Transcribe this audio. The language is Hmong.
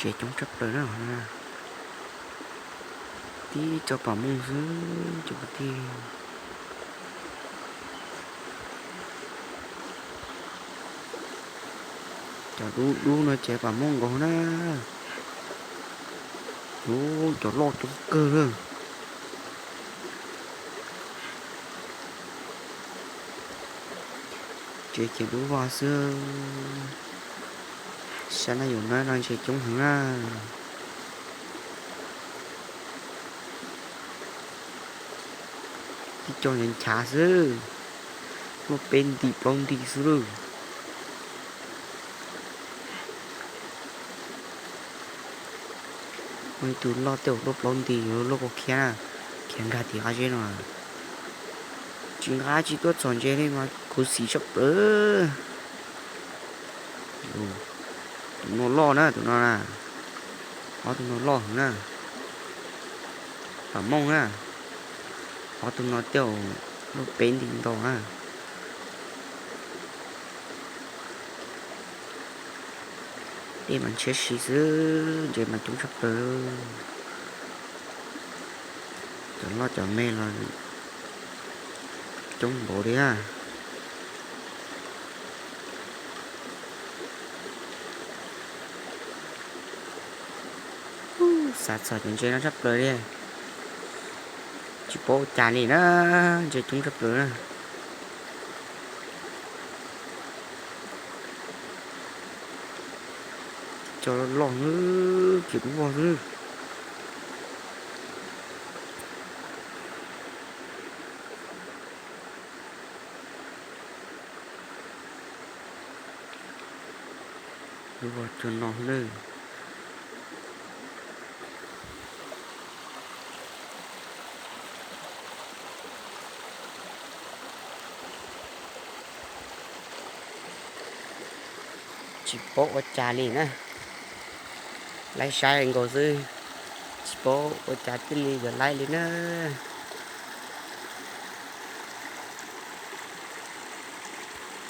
Tsev coob tshaj plaws na. Tib co pam mooj xwb cov kwv tij. Cov dub dub no ces pam mooj nkaus na. Ub, cov loj coob kawg lawm. Tsev ces dub vog xwb. Sab na yus na no ntshe coob heev na. Tib co nchav nchav xwb, luaj peb nti plaub nti xwb lawm. Muaj ib tug loj tej zaum luaj plaub nti, luaj kua khiab na, khiav nkag tim qab zeb no. Tsis nqa tsis tuaj txhom ntses li mas khuv xim tshaj plaws. Tus no loj na, tus no na. Ob tug no loj heev na. Pam mooj na. Ob tug no tej zaum luaj peb nti ntau na. Dej mas ntshiab si xwb, ntses mas coob tshaj plaws. Cov loj cov me los coob npaum li na. Xav txog cov ntses no tshaj plaws li. Tsis paub ua cas li na, ntses coob tshaj plaws na. Cov loj loj xwb, ces dub vog xwb. Dub vog cuag no na. Tsis paub ua cas li na. Laib saib nkaus xwb, tsis paub ua cas thiaj li yuav laib li na.